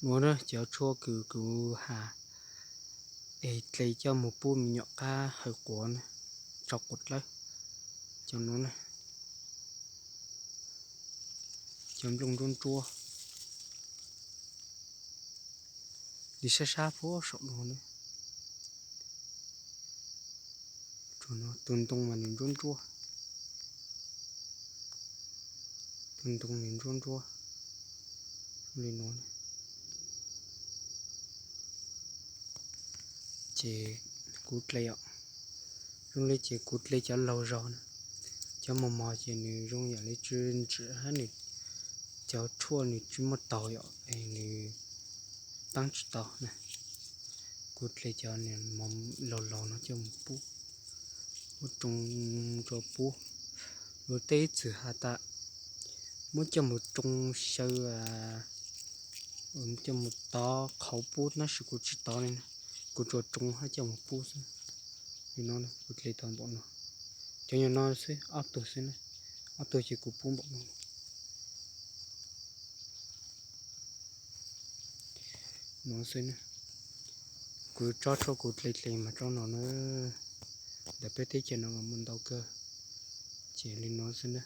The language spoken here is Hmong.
Nuav na cov tshuaj kws kuv has es dle coj moog pub me nyuam qab hawv quav na, tso quav dlawb. Cov nuav na, cov nplooj ntsuab ntsuab, nws sab sab puag saum no na. Tus ntoo mas nws ntsuab ntsuab, tus ntoo nws ntsuab ntsuab li no. Ces kuv dle, zoo li ces kuv dle cov laug zog na, cov mos mos ces nws zoo yam li tsi ntsim hab nws, cov tshuaj nws tsi muaj taug yom, es nws paab tsi tau na. Kuv dle cov laug laug no coj mus pub, muab tsoo rua pub. Luag tej ib txwm has tas muab coj mus tsoo xyaw, coj mus tov qhauv pub, tab sis kuv tsi tov li na, kuv tsuas tsoo hab coj mus pub xwb. Li no kuv dle tau npaum no, cov nyuag no xwb, ob tug xwb na, ob tug ces kuv pub npaum no. No xwb na, kuv tsob tshuaj kuv dle dle mas tsob no na, ntawm peb teb chaws no mas muaj ntau kawg. Ces li no xwb na,